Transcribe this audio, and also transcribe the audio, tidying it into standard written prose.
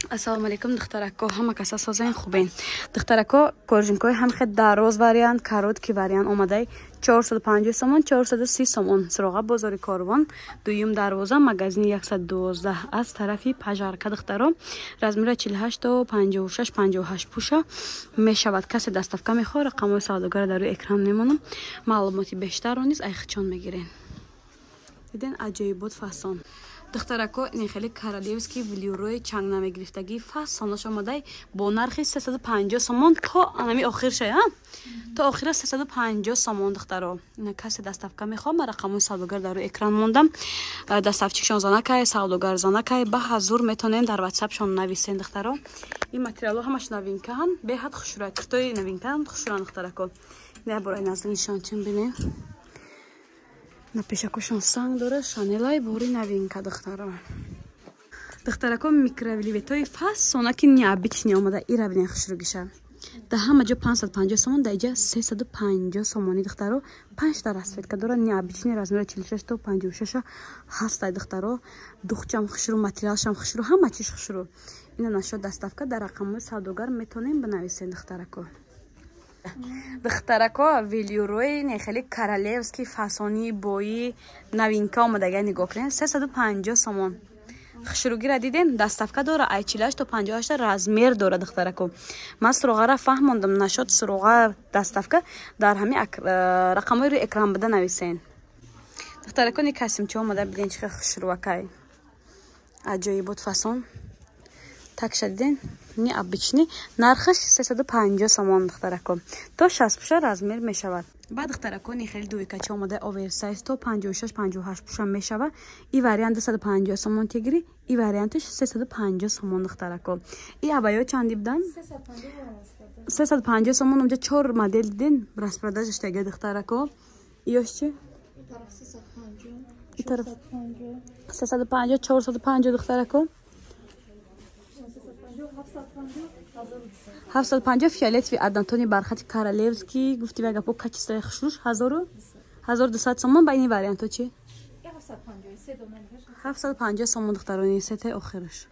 Ассалому алайкум, духтарако, ҳама каса созаин, хубен? Духтарако, коржинкои ҳам хел дароз вариант, короткий вариант омадай, 450 сомон, 430 сомон. Суроға бозори Корвон, дуюм дарвоза, магазини 112, аз тарафи пожарка. Духтаро, размера 48 то 56, 58 пуша мешавад. Касе доставка мехоҳад, рақамҳои савдогара дар рӯи экран мемонам. Маълумоти бештарро низ айхчон мегирен. Диден, аҷоибот, фасон. Духтарако, ин хеле королевский велюрои чанг намегирифтагӣ фасонош омадай бо нархи 350 сомон то анами охир шая, то охира 350 сомон. Духтаро, ина касе доставка мехоҳам, ман рақамҳои савдогар дар рӯи экран мондам. Доставчикшон занакай, савдогар занакай, ба ҳазур метонем дар ватсапшон нависен. Духтаро, ин материалҳо ҳамаш новинкаанд, беҳад хушрӯя, киртои новинкаанд, хушрӯян. Духтарако, ина бораи назди нишончин бинем, на пешакошон санг дора, шанелай, бори новинка. Духтаро, духтарако, микровельветои фасонаки необычный омада. Ира бинен, хушрӯгиша. Дар ҳама ҷо 550 сомон, дар иҷа 350 сомонӣ. Духтаро, панҷта расцветка дора, необычный, размера 46 то 56 ҳастай. Духтаро, духчам хушрӯ, материалшам хушрӯ, ҳама чиш хушрӯ. Ина нашод доставка, дар рақамҳои савдогар метонем бинависем. Духтарако, духтарако, велюрои не хеле королевский фасонии бои новинка омадага, нигоҳ кунед, 350 сомон. Хушругира дидем, доставка дора, ай 48 то 58 размер дора. Духтарако, ман суроғара фаҳмондам. Нашод суроға, доставка, дар ҳами рақамҳои рӯи экран буда нависен. Духтарако, ни касимча омада, биден, чӣ хел хушрӯакай, аҷоибот, фасон. Такша диден, необычный, нархаш 350 сомон. Духтарако, то 60 пуша размер мешавад. Баъд, духтарако, ни хеле дуйкача омада, оверсайз, то 56, 58 пуша мешавад. И вариант 250 сомон тегири, и варианташ 350 сомон. Духтарако, и абаё чанди будан? 350 сомон. Унҷа чор модел диден, распродажа штага. Духтарако, иёш чи? И тараф 350, 450. Духтарако, 750, фиолетовый, однотонный, бархати королевский. Гуфти ва гапо, качествои хушрӯш, 1200 сомон. Ба ини варианто чи? 750 сомон, духтарони, сетаи охираш.